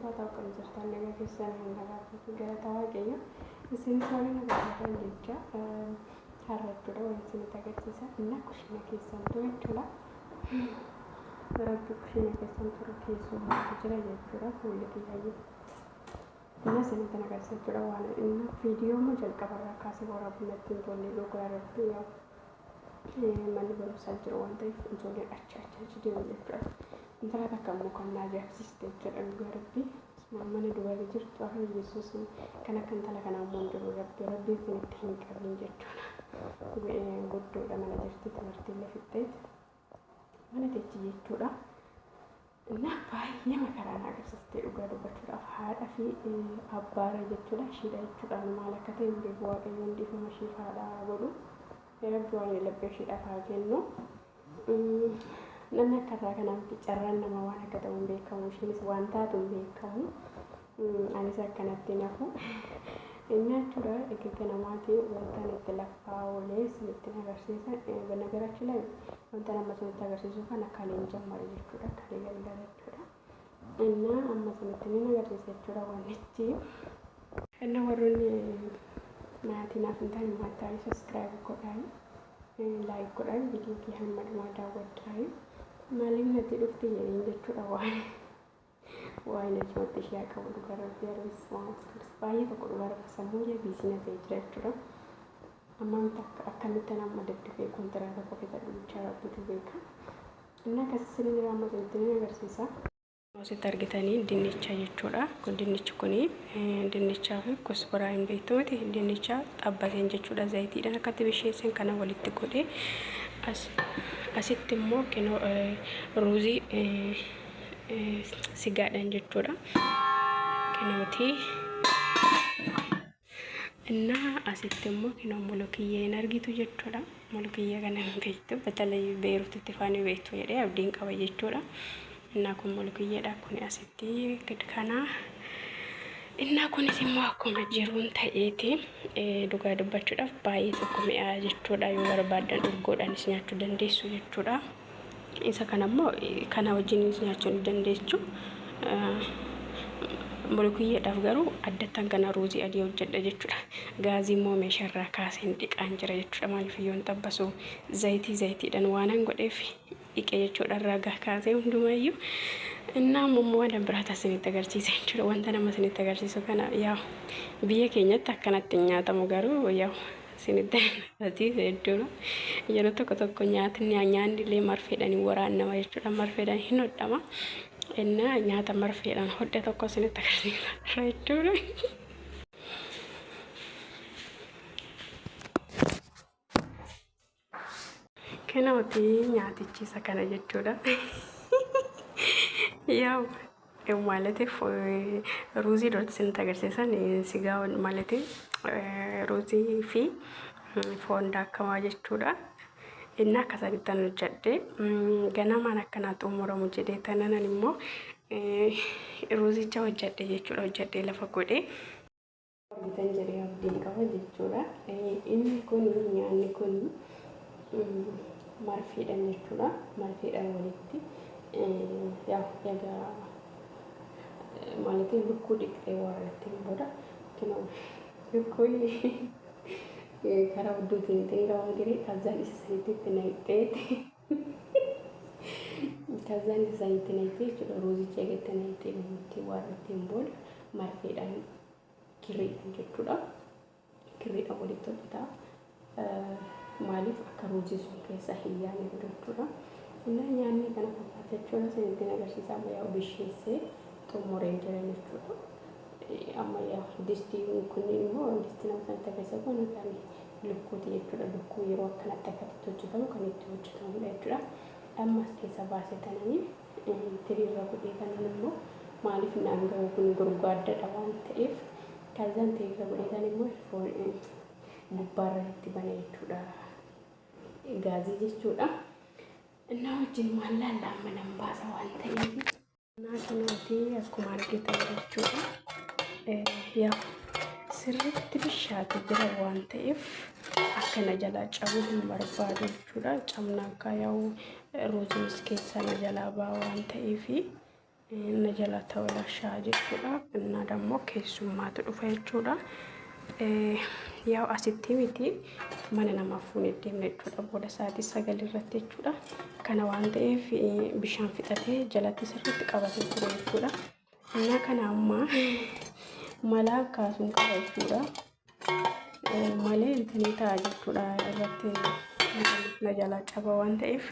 Ulfaataa akkam jirtan nagaa keessan nagaa fi galata Waaqayyo isinis waliin nagaa jecha har'a jechuudha waan isinitti agarsiisa inni kushina keessan ture jechuudha. Rabbi kushina keessan ture keessummaatu jira jechuudha fuulli kiyyayyuu. Inni isinitti agarsiisa jechuudha waan inni viidiyoo immoo jalqabarraa kaasee waraabuu natti hin tolle dhugaa rabbi yaa manni barumsaa jiru waan ta'eef ijoolleen achi achi achi deemu jechuudha. Intala takka immoo kan na ajaa'ibsiiste jechuudha dhugaa rabbi. Mana dubarri jirtu har'a Yesuus kan akka intala kanaa immoo hin jiru rabbi rabbi isinitti hin qabin jechuudha. Guddoodha mana jirti timirtii illee fixxeet mana teechi jechuudha. Na baay'ee makaraa na agarsiiste dhugaa dubbachuudhaaf haadha fi abbaara jechuudha ishiidha jechuudha maal akka ta'e hin beeku waaqayyoon dhiifama ishiif haadha godhu rabbi waan laphee ishiidhaaf haa kennu. Namni akka irraa kanaa miti carraan nama waan akka ta'u hin beekamu ishiinis waan taatu hin beekamu. Anis akkanatti hin hafu. Inni jechuudha egaa ganamaati wanta ani itti laffaa oolee isinitti agarsiisa. Banagarachi laa wanta nama isinitti agarsiisu kana kaleen jammare jechuudha kalee galgala jechuudha. Inni amma isinitti ni agarsiisa jechuudha wantichi. Inni warroonni maatii naaf hin taane maatii subscribe godhaa. Like godhaa viidiyoo kee hamma dhumaa daawwadhaa. Maaliif natti dhufte jedheen jechuudha waan waan achumatti ishee haa qabu dhugaa rabbi arbis waan baay'ee tokko dhugaa rabbi sammuu ishee biisii na ta'e jira jechuudha. Amma akkamitti amma daddafee kontiraata qofa fixadhu bichaa rabbitu beeka. Inni akkasii sinin irraa amma isinitti ni agarsiisa. Asitti argitanii dinnicha jechuudha. Kun dinnichi kuni dinnichaa fi kusburaa hin beektu miti. Dinnicha xabbateen jechuudha. Zayitiidhaan akkatti bisheessan kana walitti godhee asitti immoo kinoo ruuzii sigaadhaan jechuudha. Kinooti. Innaa asitti immoo kinoo mulukiyyee hin argitu jechuudha. Mulukiyyee kana hin beektu. Batalay Beeruutitti faani beektu jedhee abdiin qaba jechuudha. Innaa kun mulukiyyeedha. Kun asitti kana. Innaa kunis immoo akkuma jiruun ta'eeti dhugaa dubbachuudhaaf baay'ee tokko mi'aa jechuudha. Yoo barbaaddan urgoodhaanis nyaachuu dandeessu jechuudha. Isa kana immoo kana wajjinis nyaachuu ni dandeessu. Mulukiyyeedhaaf garuu addattan kana ruuzii adii hojjedha jechuudha. Gaazii immoo meeshaa irraa kaaseen dhiqaan jira jechuudha. Maaliif yoon xabbasu zayitii zayitiidhaan waanan godheef dhiqe jechuudha irraa kaasee hundumayyuu. Innaa immoo waan biraa isinitti agarsiisa jechuudha. Wanta nama isinitti agarsiisu kana yaa biyya keenyatti akkanatti hin nyaatamu garuu yaa isinitti agarsiisa jechuudha. Yeroo tokko tokko nyaatni nyaanni illee marfeedhaan waraannama jechuudha. Marfeedhaan hin hodhama. Innaa nyaata marfeedhaan hodhe tokko isinitti agarsiisa jechuudha. Kinooti nyaatichi isa kana jechuudha. Yaa maalati ruuzii duratti isinitti agarsiisan sigaa maalati ruuzii fi foon daakamaa jechuudha. Inni akka sanittan hojjedhe ganamaan akkanaa xumuramu jedhee tananan immoo ruuzicha hojjedhe jechuudha hojjedhee lafa godhe. Argitan jedhee abdiin qaba jechuudha. Inni kun nyaanni kun marfeedhaan jechuudha. Marfeedhaan walitti yaa egaa maalitiin lukkuu dhiqxee waarrattiin booda kinoo lukkuun karaa hudduutiin ittiin qaban giree kazzaan isa sanitti itti naqxeeti. Kazzaan isa sanitti naqxee jechuudha. Ruuzicha eegatti naqxee itti waarrattiin booda marfeedhaan kirriidhaan jechuudha. Kirriidhaan walitti hojjeta. Maaliif akka ruuzii sun keessa hin yaane jechuudha. Innaa nyaanni kana fakkaata jechuudha. Isinittiin agarsiisa amma yaa bisheessee xumureen jira jechuudha. Amma yaa distiin kunniin immoo distiin amma sanatti agarsiisa kun kan lukkuuti jechuudha. Lukkuu yeroo akkanatti akkatti hojjetamu kan itti hojjetamudha jechuudha. Amma as keessa baasee tananii tiriirra godhee kanan immoo maaliif naan gahu kun gurgaaddadha waan ta'eef kazaan tiriirra godhee tan immoo foon gubbaarra itti bane jechuudha. Gaazii jechuudha. Innaa wajjin waan laalla amma nan baasa waan ta'eef. Innaa kanaati akkuma argitan jechuudha. Yaa sirriitti bishaate jira waan ta'eef akka na jalaa cabuu hin barbaadu jechuudha. Cabna akka yaa'u ruuziinis keessaa na jalaa ba'a waan ta'eef. Na jala ta'uu jechuudha. Innaa dammoo keessummaatu dhufa jechuudha. Yaa asitti miti mana namaa fuunee deemna jechuudha. Booda sa'aatii 9 irratti jechuudha. Kana waan ta'eef bishaan fixatee jalatti sirriitti qabatee ture jechuudha. Innaa kana amma malaa kaasuun qaba jechuudha. Malee intanii ta'a jechuudha irratti na jalaa caba waan ta'eef.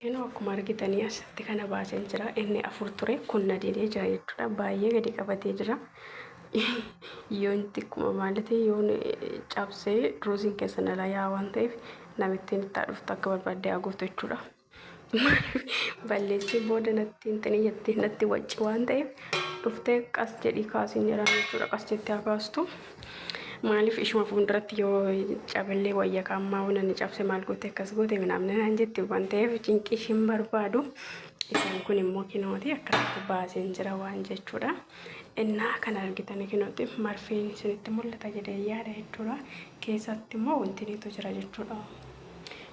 Inni akkuma argitanii asitti kana baasee jira. Inni 4 ture kun na didee jira jechuudha. Baay'ee gadi qabatee jira. Yoon xiqquma maalati yoon cabsee ruuziin keessa na yaa waan ta'eef namittiin itti dhuftu akka barbaadde haa gootu jechuudha. Balleessee booda natti intini jettee natti wacci waan ta'eef dhuftee qas jedhii kaasiin jedhaan jechuudha. Qas jettee haa kaastu. Maaliif ishuma fuulduratti yoo caballee wayya qaammaa waan inni cabse maal goote akkas goote minaamna naan jetti waan ta'eef cinqii ishiin barbaadu. Isaan kun immoo kinooti akkasitti baaseen jira waan jechuudha. Innaa kana argitan kinooti marfeen isinitti mul'ata jedhee yaada jechuudha. Keessatti immoo wanti niitu jira jechuudha.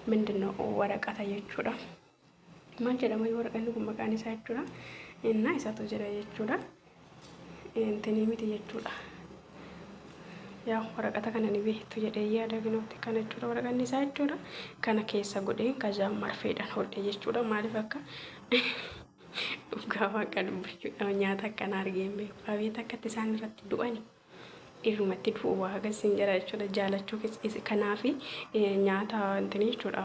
Mindinoo waraqata jechuudha. Maal jedhama waraqanni kun maqaan isaa jechuudha. Innaa isatu jira jechuudha. Intinii miti jechuudha. Yaa waraqata kana ni beektu jedhee yaada kinooti kana jechuudha waraqanni isaa jechuudha. Kana keessa godhee kazaan marfeedhaan hodhe jechuudha. Maaliif akka dhugaa waaqa dubbachuudha nyaata akkana argee hin beeku. Abeet akkatti isaan irratti du'ani. Irrumatti du'u waa agarsiin jira jechuudha. Jaalachuu kanaafi nyaata intini jechuudha.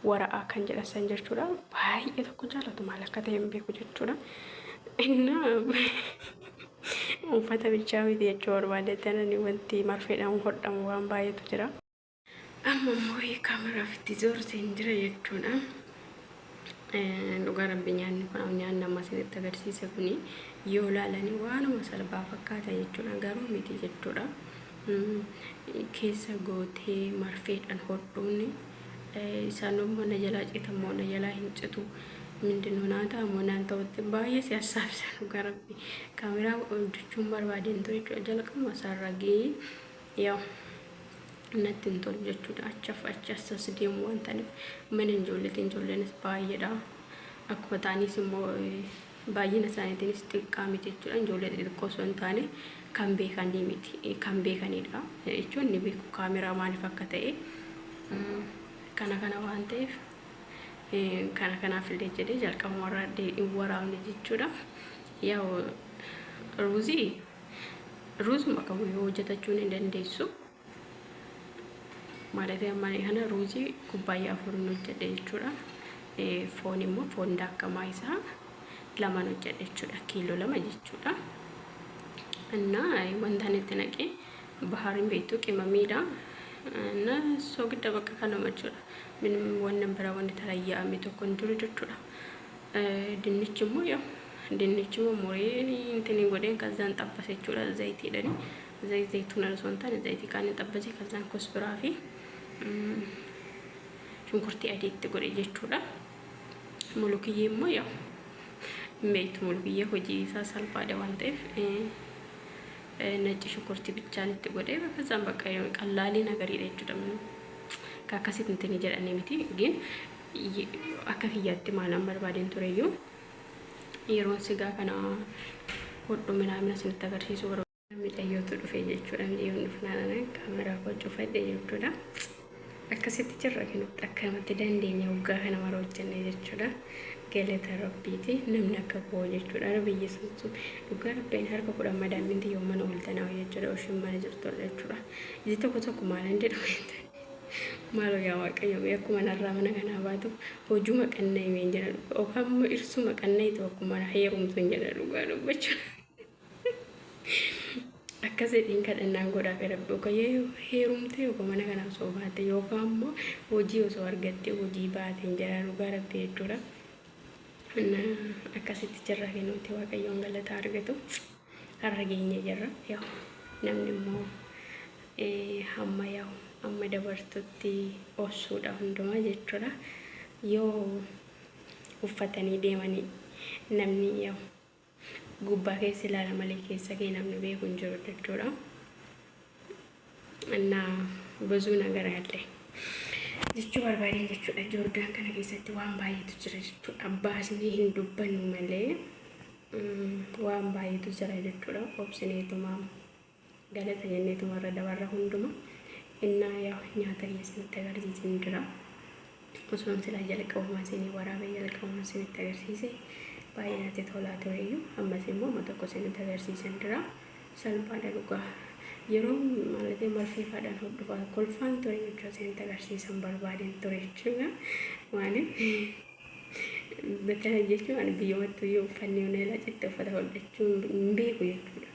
Wara'aa kan jedhan jechuudha. Baay'ee tokko jaalatu maal akka ta'e hin beeku jechuudha. Innaa uffata bichaa miti jechuu barbaadetti wanti marfeedhaan hodhamu waan baay'eetu jira. Amma immoo kaameraaf itti zoorseen jira jechuudha. Dhugaa rabbi nyaanni kun nyaanni amma isinitti agarsiise kuni yoo ilaalanii waanuma salphaa fakkaata jechuudha. Garuu miti jechuudha. Keessa gootee marfeedhaan hodhuun isaan immoo na jalaa citamoo na jalaa hin citu mindinoo naa ta'a moo naan ta'utti baay'ee si hassaabsa dhugaa rabbi. Kaameraa hojjechuun barbaadeen ture jechuudha. Jalqabuma isaarra gahee yaa natti hin tolu jechuudha. Achaaf achi asas deemu waan ta'aniif mana ijoolleetiin ijoolleenis baay'eedha. Akkuma ta'anis immoo baay'ina isaaniitiinis xiqqaa miti jechuudha. Ijoollee xixiqqoo osoo hin taane kan beekanii miti kan beekanidha jechuun ni beeku kaameraa maaliif akka ta'e kana kana waan ta'eef kana kanaaf illee jedhee jalqabumarraa hin waraabne jechuudha. Yaa ruuzii ruuzuma kamiyyuu hojjetachuu ni dandeessu. ማለት amma kana ruuzii kubbaayyaa 4 hojjedhe jechuudha. Foon immoo foon daakamaa isaa 2 hojjedhe jechuudha. Kiiloo 2 jechuudha. Innaa wanta ani itti naqee bahariin beektu qimamiidha. Innaa soogidda bakka kanuma jechuudha. Wannan biraa wanti tarayyaa'ame tokko hin jiru jechuudha. Dinnichi immoo yaa dinnichi immoo muree intini godheen kazaan xabbase jechuudha zayitiidhani. Zayituun osoo hin taane zayitii kaan xabbase kazaan kosbiraa fi shunkurtii adii itti godhe jechuudha. Mulukiyyee immoo yaa beektu mulukiyyee hojii isaa salphaadha waan ta'eef nacci shunkurtii bichaan itti godhee kazaan bakka qallaalii nagariidha jechuudha. Akkasitti intini jedhanii miti gin akka kiyyaatti maalaan barbaadeen tureyyuu yeroon sigaa kana hodhu minaamina isinitti agarsiisuu barbaada. Micayyootu dhufe jechuudha. Micayyoon dhufnaan kaameraa koo cufadhe jechuudha. Akkasitti jirra kinutti akkanumatti dandeenya waggaa kana mara hojjenne jechuudha. Galata rabbiiti namni akka koo jechuudha. Biyya sun dhugaa rabbiin harka 10 madaamminti yoo mana ooltanaa jechuudha. Oshiin mana jirtudha jechuudha. Iji tokko tokko maalan jedhu maaloo yaa waaqayyo mee akkuma narraa mana kanaa baatu hojuma qannaa himeen jedha dhugaa yookaan immoo irsuma qannaa ta'u akkuma heerumtu hin jedha dhugaa dubbachuu. Akkas jedhiin kadhannaan godhaaf rabbi yookaan yoo heerumte yookaan mana kanaa osoo baate yookaan immoo hojii osoo argatte hojii baate hin jedha dhugaa rabbi jechuudha. Akkasitti jirra kennuuti waaqayyoon galata argatu. Har'a geenye jirra. Yaa namni immoo hamma yaa amma dabartutti obsuudha hundumaa jechuudha. Yoo uffatanii deemanii namni yaa gubbaa keessa ilaala malee keessa kee namni beeku hin jiru jechuudha. Innaa ብዙ ነገር አለ jechuu barbaadeen jechuudha. Joordaan kana keessatti waan baay'eetu jira jechuudha. Baasnee hin dubbannu malee Waan baay'eetu jira jechuudha. Obsineetuma galata jenneetuma irra dabarra hunduma. Innaa yaa nyaata isinitti agarsiisin jira. Osoo silaa jalqabuma isinii waraabee jalqabuma isinitti agarsiise baay'ee natti tolaa tureyyuu, ammas immoo amma tokko isinitti agarsiisan jira. Salphaadha dhugaa. Yeroo maalatee marfeefaadhaan hodhufaa kolfaan ture jechuudha, isinitti agarsiisan barbaadeen ture jechuudha. Maaliif kana jechuun ani biyyumatti iyyuu uffanni yoo na citte uffata hodhachuu hin beeku jechuudha.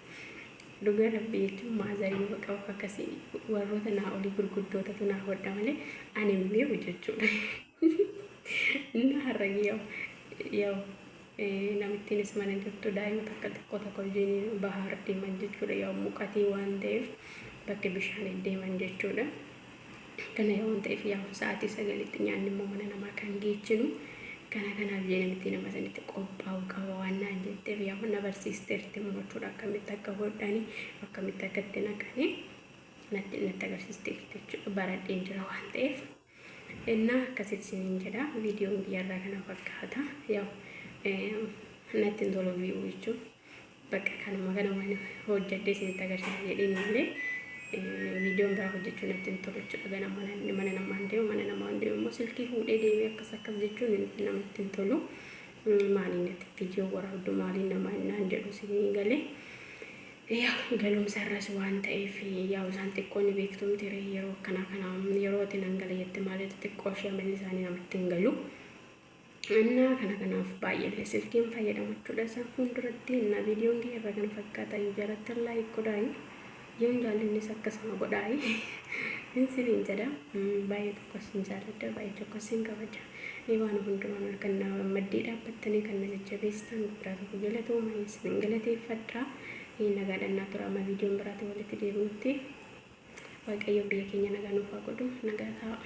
Dhugaa Rabbii jechuun maazarii bakka akkasii warroota naa olii gurguddootatu naa hodha malee ani hin beeku jechuudha. Inni har'a yaa'u namittiinis mana jirtu daa'ima takka xiqqoo tokko wajjin bahaar deeman jechuudha. Yaa'u muqatii waan ta'eef bakki bishaan deeman jechuudha. Kana waan ta'eef yaa'u sa'aatii 9tti nyaanni immoo mana namaa kan geechinu. Kana kanaaf jee namitti nama sanitti qophaa'uu qaba waan naan jetteef, yaa'u na barsiisteerti immoo jechuudha. Akkamitti akka hodhanii, akkamitti akka itti naqanii natti agarsiisteerti jechuudha. Baradheen jira waan ta'eef. Innaa akkasitti isiniin jedha, viidiyoon kiyyarraa kana fakkaata. Yaa'u natti hin tolu viiyuu jechuun, bakka kanuma kanuma hojjedhee isinitti agarsiisa jedheen malee viidiyoon biraa hojjechuu natti hin tolu jechuudha. Gana mana namaan deemu, mana namaan deemu immoo silkii fuudhee deemee akkas akkas jechuun namatti hin tolu. Maaliin natti viidiyoo waraabdu, maaliin namaa naan jedhu isinii galee. Yaa galumsa irras waan ta'eef, yaa isaan xiqqoo ni beektumti, yeroo akkanaa kana yeroo ati nan gala jette maaliif xiqqoo ishee amalli isaanii namatti hin galu. Innaa kana kanaaf baay'ee silkiin fayyadamu jechuudha isaan fuulduratti. Innaa viidiyoon kiyya irra kana fakkaata. Yoo jaalattan like godhaayi. Yoo hin jaallannes akkasuma godhaayi. Isiniin jedha. Baay'ee tokko isin jaalladha, baay'ee tokko isin kabaja. Ni waan hundumaan ol kan na maddii dhaabbattanii kan na jajjabeessitan guddaa tokko galatooma, isin galateeffadha. Nagaadhaan naa tura, amma viidiyoon biraatti walitti deebinutti. Waaqayyo biyya keenya nagaa nuuf haa godhu. Nagaa ta'a.